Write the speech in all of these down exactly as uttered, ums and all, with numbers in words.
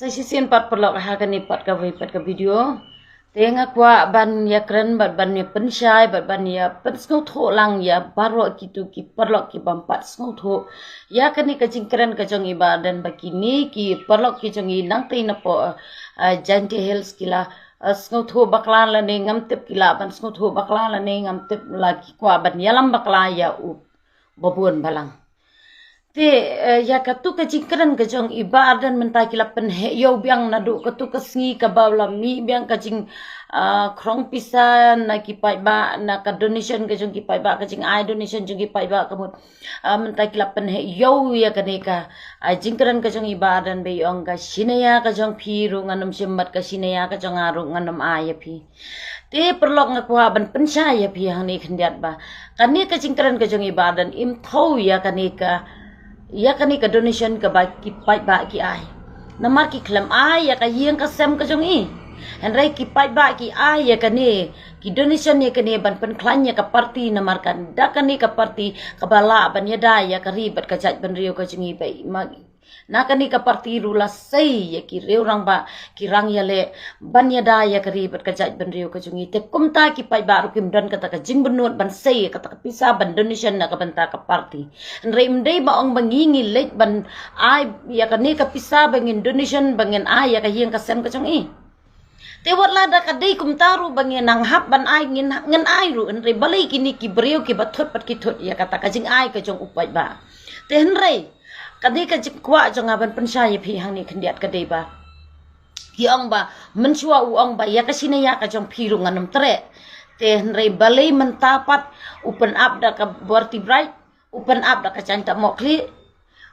Sa shisien pat paralok ha kane pat kawei pat ka video. Te nga kwah ban ïakren bad ban ïa pynshai bad ban ïa pynsngewthuh lang ïa baroh kito ki paralok ki bym pat sngewthuh ïa kane ka jingkren ka jong i Bah Ardent ba kine ki paralok ki jong i nangtei napoh, uh, Jaintia Hills ki la, uh, sngewthuh bakla lane ngam tip ki lah ban sngewthuh bakla lane ngam tip la ki kwah ban ïalam bakla ïa u babun balang. Te, uh, ïa katu ka jingkren ka jong i Bah Ardent mynta ki la pynheh ïew biang naduh katu ka sngi kaba la mih biang ka jing, uh, khrong pisa na ki paidbah, na ka donation ka jong ki paidbah, ka jingai donation jong ki paidbah ka mut. Uh, mynta ki la pynheh ïew ïa kane ka, uh, jingkren ka jong i Bah Ardent ba i ong ka shi naya ka jong phi ruh ngan ym shim bad ka shi naya ka jong nga ruh ngan ym ai ïa phi. Te paralok nga kwah ban pynshai ïa phi hangne khyndiat ba kane ka jingkren ka jong i Bah Ardent im thew ïa kane ka, ïa kane ka donation kaba ki paidbah ki ai. Namar ki khlem ai ïa ka ïing ka sem ka jong i. Hynrei ki paidbah ki ai ïa kane, ki donation ïa kane ban pynkhlaiñ ïa ka party namar ka da kane ka party kaba lah ban ïada ïa ka ri bad ka jaitbynriew ka jong i ba i ma Na kane ka party ruh la sei ïa ki riew rangbah ki rang ïaleh ban ïada ïa ka ri bad ka jaitbynriew ka jong i. Te kumta ki paidbah ruh kim don kata ka jingbynnud ban sei ïa kata ka pisa ban donation na ka bynta ka party. Hynrei ym dei ba ong ba ngi ngi leit ban ai ïa kane ka pisa ba ngin donation ba ngin ai ïa ka ïing ka sem ka jong i. Te wat lada ka dei kumta ruh ba ngin nang hap ban ai ngin, ngin ai ruh, hynrei balei kine ki briew kiba thut pat ki thut ïa kata ka jingai ka jong u paidbah. Te hynrei ka dei ka jingkwah jong nga ban pynshai ïa phi hangne khyndiat ka dei ba ki ong ba mynshuwa u ong ba ïa ka shi naya ka jong phi ruh ngan ym treh. Te hynrei balei mynta pat u pynap da ka Bharti Bright, u pynap da ka Jaintia Mohkhlieh.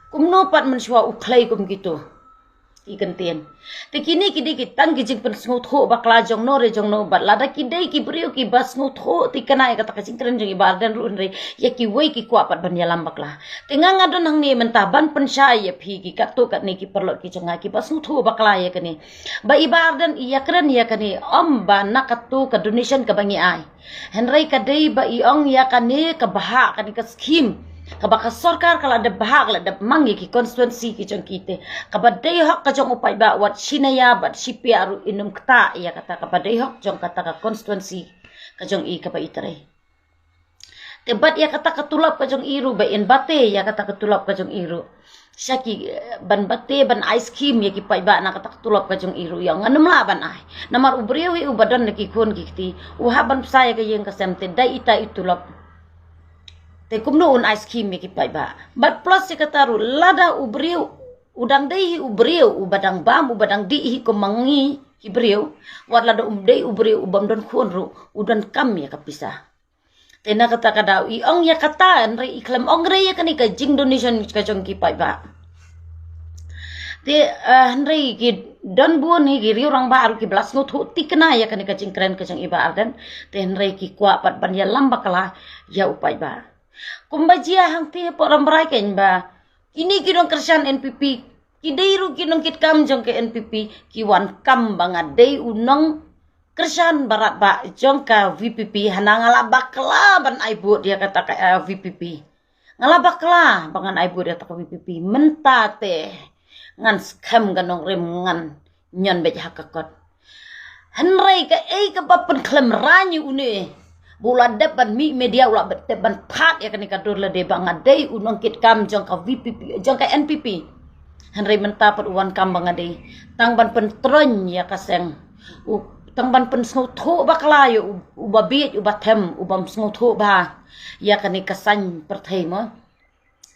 Kumno pat mynshuwa u khlei kum kito ki kyntien. Te kine ki dei ki tang ki jingpynsngewthuh bakla jong no re jong no bad lada ki dei ki briew kiba sngewthuh thikna ïa kata ka jingkren jong i Bah Ardent ruh hynrei ïa kiwei ki kwah pat ban ïalam bakla. Te nga nga don hangne mynta ban pynshai ïa phi ki katto katne ki paralok ki jong nga kiba sngewthuh bakla ïa kane. Ba i Bah Ardent i ïakren ïa kane ym ba na katto ka donation kaba ngi ai. Hynrei ka dei ba i ong ïa kane ka bhah kane ka skhim kaba ka sorkar ka la dep bhah ka la dep mang ïa ki constituency ki jong ki te. Kaba dei hok ka jong u paidbah wat shi naya bad shi piah ruh in ym ktah ïa kata kaba dei hok jong kata ka constituency ka jong i kaba i trei. Te bad ïa kata ka tulop ka jong i ruh ba in bate ïa kata ka tulop ka jong i ruh. Sha ki, eh, ban bate ban ai skhim ïa ki paidbah na kata ka tulop ka jong i ruh ïa ngan ym lah ban ai. Namar u briew hi uba don na ki khun ki kti u hap ban pynshai ïa ka ïing ka sem te dei ita i tulop. Te kumno un ai skhim ïa ki paidbah. Bad plus ïa kata ruh lada u briew u dang dei hi u briew uba dang bam uba dang dih hi kum ma ngi ki briew. Wat lada um dei u briew u bym don khun ruh u donkam ïa ka pisa. Te na kata ka daw i ong ïa kata hynrei i khlem ong re ïa kane ka jing donation ka jong ki paidbah. Te, eh, hynrei ki don bun hi ki riew rangbah ruh kiba la sngewthuh thikna ïa kane ka jingkren ka jong i Bah Ardent. Te hynrei ki kwah pat ban ïalam bakla ïa u paidbah. Kumba jia hangtei hapoh Rambrai kein ba kine ki nongkyrshan N P P ki dei ruh ki nongkitkam jong ka N P P ki wan kam ba nga dei u nong kyrshan barat ba jong ka V P P hana nga la bakla ban ai vote ïa kata ka, eh, V P P. Nga la bakla ba ngan ai vote ïa kata ka V P P mynta te ngan skhem ka nongrim ngan ñion beit ha ka kot. Hynrei kaei kaba pynkhlem rang ïa une ba u la dep ban mih media u la dep ban phah ïa kane ka dur lade ba nga dei u nongkitkam jong ka V P P jong ka N P P. Hynrei mynta pat u wan kam ba nga dei tang ban pyntroiñ ïa ka seng. U tang ban pynsngewthuh bakla ïa u, uba bieit uba them u bym sngewthuh bha ïa kane ka saiñ pyrthei mo.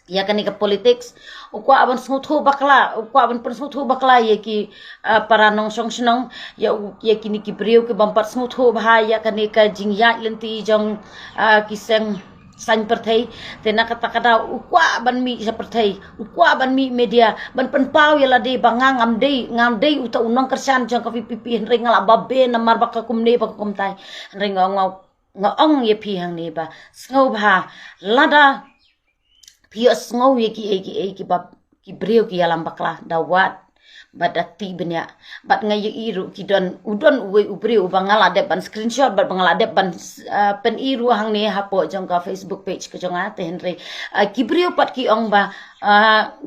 Ïa kane ka politics u kwah ban sngewthuh bakla u kwah ban pynsngewthuh bakla ïa ki, ah, para nongshong shnong ïa u, ïa kine ki briew ki bym pat sngewthuh bha ïa kane ka jingïaid lynti jong, ah, ki seng saiñ pyrthei. Te na kata ka daw u kwah ban mih sha pyrthei u kwah ban mih media ban pynpaw ïa lade ba nga ngam dei ngam dei uta u nongkyrshan jong ka V P P hynrei nga la babe namar ba ka kumne ba ka kumtai. Hynrei nga ong nga ong ïa phi hangne ba sngewbha lada phi ïohsngew ïa kiei kiei kiba ki briew ki ïalam bakla da wad bad da tih bniah. Bad nga ïohi ruh ki don u don uwei u briew uba nga la dep ban screenshot bad ba nga la dep ban, ah, pyni ruh hangne hapoh jong ka Facebook page ka jong nga te hynrei, ah, ki briew pat ki ong ba, ah,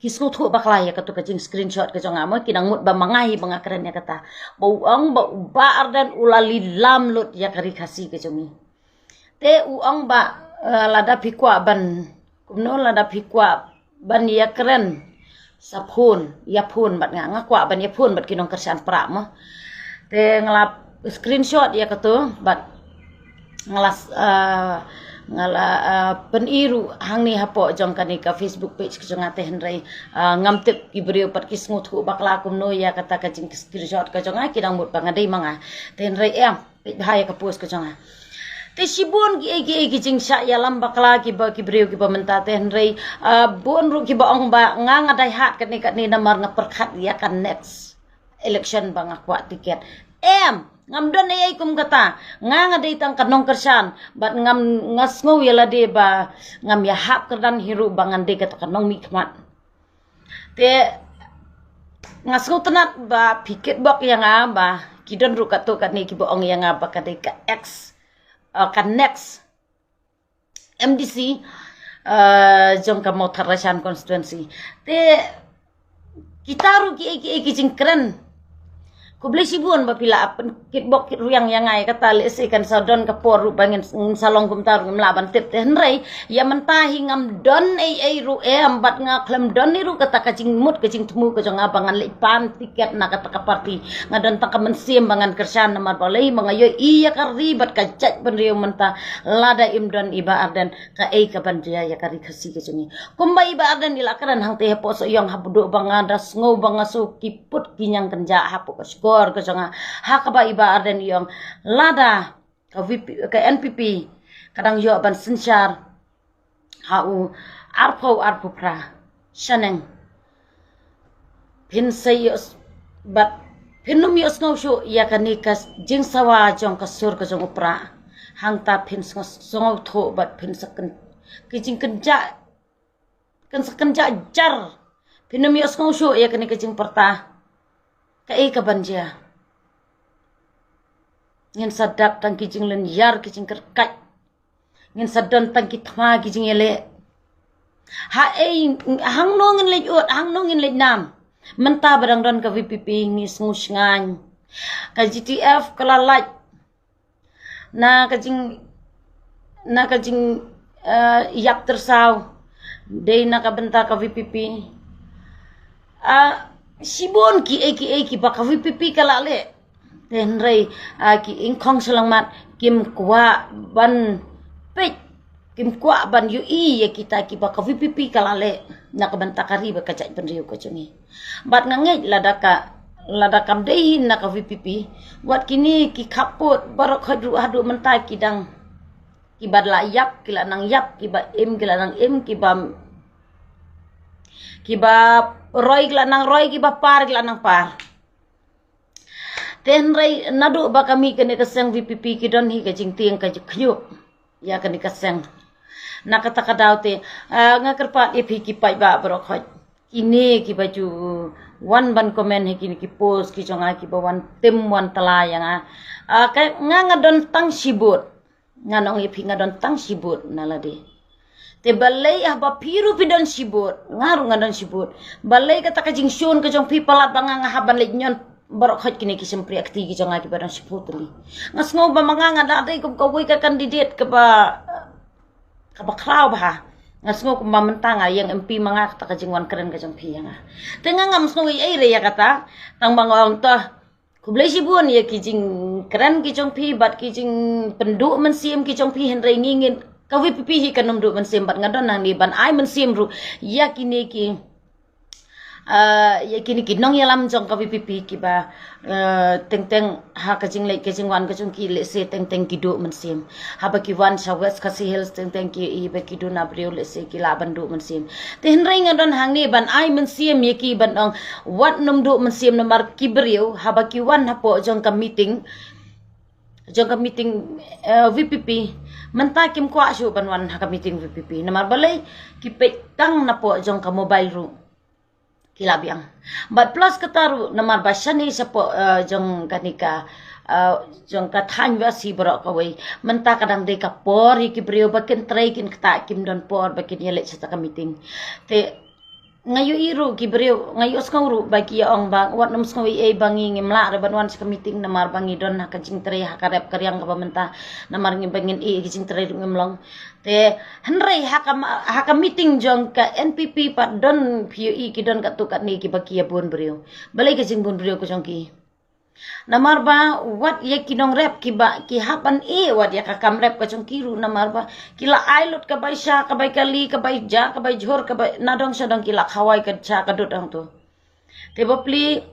ki sngewthuh bakla ïa katu ka jing screenshot ka jong nga mo, ki dang mut ba ma nga hi ba nga kren ïa kata. Ba u ong ba u Bah Ardent u la lilam lut ïa ka ri Khasi ka jong ngi. Te u ong ba, eh, lada phi kwah ban, kumno, lada phi kwah ban ïa kren sa phone, ïa phone bad nga, nga kwah ban ïa phone bad ki nongkyrshan Prah mo. Te nga la screenshot ïa katu bad nga la, eh, nga la, eh, pyni ruh hangne hapoh jong kane ka Facebook page ka jong nga. Te hynrei, eh, ngam tip ki briew pat ki sngewthuh bakla kumno ïa kata ka jing screenshot ka jong nga, ki dang mut ba nga dei ma nga. Te hynrei em, peit bha ïa ka post ka jong nga. Te shibun ki ei ki ei ki jingshah ïalam bakla kiba ki briew kiba mynta. Te hynrei, ah, bun ruh kiba ong ba nga, nga dei hat katne katne namar nga pyrkhat ïa ka next election ba nga kwah tiket. Em, ngam don ei ei kum kata. Nga, nga dei tang ka nongkyrshan bad ngam, nga sngew ïa lade ba ngam ïahap kyrdan hi ruh ba ngan dei kata ka nongmihkhmat. Te nga sngewtynnat ba phi kitbok ïa nga ba ki don ruh katto katne kiba ong ïa nga ba ka dei ka ex, eh, ka next M D C, eh, jong ka Mawthadraishan constituency. Te kita ruh ki ei ki ei ki jingkren. Khublei shibun ba phi la pynkitbok kitrwiang ïa nga ïa kata, lehse kan sa don ka por ruh ba ngin, ngin sa long kumta ruh ngim lah ban tip. Te hynrei ïa mynta hi ngam don ei ei ruh em bad nga khlem don ei ruh kata ka jingmut ka jingthmu ka jong nga ba ngan leit pan tiket na kata ka party. Nga don tang ka mynsiem ba ngan kyrshan namar balei ba nga ïohi ïa ka ri bad ka jaitbynriew mynta. Lada im don i Bah Ardent, kaei kaban jia ïa ka ri Khasi ka jong ngi? Kumba i Bah Ardent i la kren hangtei hapoh Sohiong, haduh ba nga da sngew ba nga sngew ki put ki ñiang kynjah hapoh ka shkor ka jong nga. Ha kaba i Bah Ardent i ong lada ka V P, ka N P P ka dang ïoh ban synshar ha u arphew arphew phra shaneng, phin sa ïoh s-, bad phin ym ïoh sngew shuh ïa kane ka jingsawa jong ka sur ka jong u Prah. Hangta phin sngew, sngewthuh bad phin sa kyn-, ki jingkynjah, kan sa kynjah jar. Phin ym ïoh sngew shuh ïa kane ka jingpyrta. Kaei kaban jia? Ngin sa dap tang ki jinglynñiar ki jingkyrkait. Ngin sa don tang ki thma ki jingïaleh. Ha ei, hangno ngin leit ud, hangno ngin leit nam? Mynta ba dang don ka V P P ngi sngew shngaiñ. Ka G T F ka la lait na ka jing, na ka jing, eh, ïap tyrsaw dei na ka bynta ka V P P. Ah, shibun ki ei ki ei kiba ka V P P ka la leh. Te hynrei, ah, ki ingkhong shyllangmat kim kwah ban peit, kim kwah ban ïohi ïa kita kiba ka V P P ka la leh na ka bynta ka ri bad ka jaitbynriew ka jong ngi. Bad nga ngeit lada ka, lada kam dei na ka V P P, wat kine ki khappud baroh khoit ruh haduh mynta ki dang, kiba la ïap ki la nang ïap, kiba im ki la nang im, kiba, kiba roi ki la nang roi, kiba par ki la nang par. Te hynrei naduh ba ka mih kane ka seng V P P ki don hi ka jingtieng ka jingkhñiuh ïa kane ka seng. Na kata ka daw te, ah, nga kyrpad ïa phi ki paidbah baroh khoit. Kine kiba ju wan ban comment ha kine ki post ki jong nga, kiba wan tim wan tla ïa nga. Ah, ka nga, nga don tang shi vote. Ngan ong ïa phi, nga don tang shi vote na lade. Te balei haba phi ruh phi don shi vote, nga ruh nga don shi vote, balei kata ka jingshun ka jong phi palat ba nga, nga hap ban leit ñion baroh khoit kine ki shympriahkti ki jong nga kiba don shiphew tylli? Nga sngew ba ma nga, nga la dei kum kawei ka candidate kaba, kaba khraw bha. Nga sngew kumba mynta nga ïeng M P ma nga, kata ka jingwan kren ka jong phi ïa nga. Te nga ngam sngew ei ei re ïa kata. Tang ba nga ong to, khublei shibun ïa ki jingkren ki jong phi bad ki jingpynduh mynsiem ki jong phi, hynrei ngi ngin, ka V P P hi kan ym duh mynsiem bad nga don hangne ban ai mynsiem ruh ïa kine ki, ah, ïa kine ki nongïalam jong ka V P P kiba, ah, teng teng ha ka jingleit ka jingwan ka jong ki lehse teng teng ki duh mynsiem. Haba ki wan sha West Khasi Hills teng teng ki, iba ki duna briew lehse ki lah ban duh mynsiem. Te hynrei nga don hangne ban ai mynsiem ïa ki ban ong wat nym duh mynsiem namar ki briew haba ki wan hapoh jong ka meeting, jong ka meeting, eh, V P P, mynta kim kwah shuh ban wan ha ka meeting V P P namar balei? Ki peit tang napoh jong ka mobile ruh. Ki la biang. Bad plus kata ruh namar ba shane shapoh, eh, jong kane ka, eh, jong ka thaiñ West hi baroh kawei, mynta ka dang dei ka por ïa ki briew ba kin trei kin ktah, kim don por ba kin ïaleit sha ka meeting. Te Nga ïohi ruh ki briew, nga ïohsngew ruh ba ki ïa ong ba wat nym sngew ei ei ba ngi ngim lah re ban wan sha ka meeting namar ba ngi don ha ka jingtrei ha ka rep ka riang kaba mynta, namar ngi ba ngin ïeh ka jingtrei ruh ngim long. Te hynrei ha ka ma-, ha ka meeting jong ka N P P pat don phi ïohi ki don katto katne kiba ki ïa bun briew. Balei ka jingbun briew ka jong ki? Namar ba wat ïa ki nongrep kiba ki hap ban ïeh wat ïa ka kam rep ka jong ki ruh namar ba ki la ai lut ka bai sha, ka bai kali, ka bai ja, ka bai jhur, ka bai nadong shadong ki la khawai ka sha ka dud hangto. Te bapli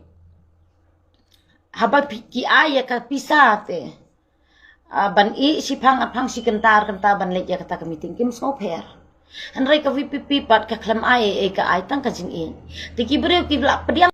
haba phi-, ki ai ïa ka pisa te, ah, ban ïeh shiphang arphang shi kynta ar kynta ban leit ïa kata ka meeting kim sngewpher. Hynrei ka V P P pat ka khlem ai ei ei, ka ai tang ka jingïeit. Te ki briew ki la pdiang